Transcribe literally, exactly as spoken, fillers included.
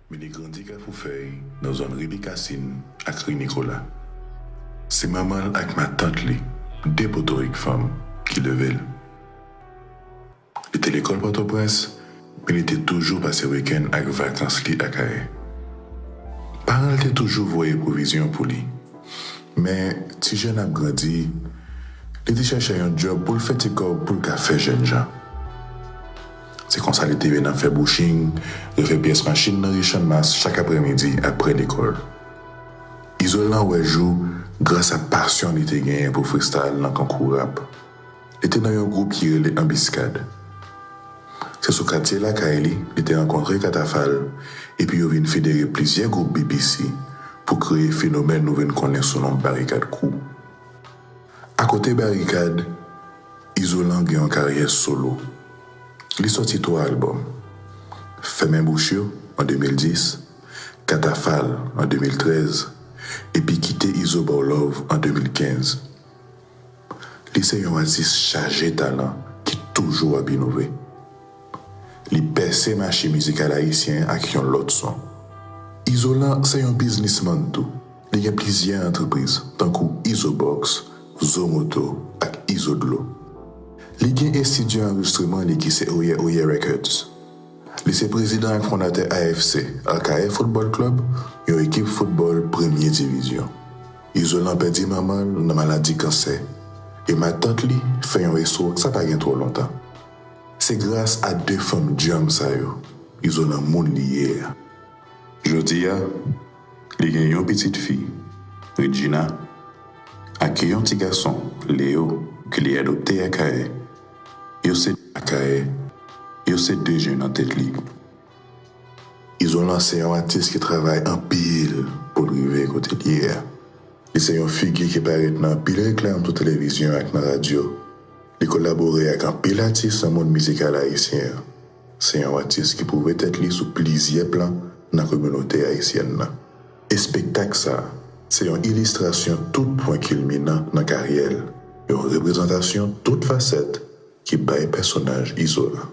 Men li grandi Kafou Fèy, nan zòn Ri Bikasin ak Ri Nikola. Se manman l ak matant li, de potorik fanm, ki leve l. Li te lekòl Pòtoprens, men li te toujou pase wikenn ak vakans li Akayè. Paran l te toujou voye pwovizyon pou li. Men, ti jèn ap grandi, li te chèche yon djòb pou l fè ti kòb pou l ka fè jènjan. Se konsa li te vin ap fè bouching, refè pyès machin nan ri Channmas chak aprèmidi apre lekòl. Izolan wè jou gras a pasyon li te genyen pou freestyle nan konkou rap. Li te nan yon gwoup ki rele Anbiskad. Se sou katye lakay li, li te rankontre Katafal, epi yo vin federe plizyè gwoup B B C pou kreye fenomèn nou vin konnen sou non Barikad Crew. Akote Barikad, Izolan gen yon karyè solo. Li sòti twa albòm, Fèmen Bouch Yo an de mil dis, Katafal an de mil trèz, epi Kite Izo Ba W Love an de mil kenz. Li se yon atis chaje talan ki toujou ap inove. Li pèse mache mizikal ayisyen an ak yon lòt son. Izolan se yon biznismann tou. Li gen plizyè antrepriz, tankou Izobox, Zomoto ak Izodlo. Li gen estidyo anrejistreman li ki se Oyè Oyè Records. Li se prezidan ak fondatè A F C, Akayè Football Club, yon ekip foutbòl premye divizyon. Izolan pèdi manman l nan maladi kansè, e matant li fè yon estwok sa pa gen twò lontan. Se gras a de fanm djanm sa yo, Izolan moun li ye a. Jodi a, li gen yon pitit fi, Regina, ak yon ti gason, Leo, ke li adopte Akayè. Yo se Akayè, yo se de je nan tèt li. Izolan se yon atis ki travay anpil pou l rive kote l ye a. Li se yon figi ki parèt nan anpil reklame sou televizyon ak nan radyo. Li kolabore ak anpil atis nan mond mizikal ayisyen an. Se yon atis ki pwouve tèt li sou plizyè plan nan kominote ayisyèn nan. Espektak sa a se yon ilistrasyon tout pwen kilminan nan karyè l, yon reprezantasyon tout fasèt ki bay pèsonaj Izolan.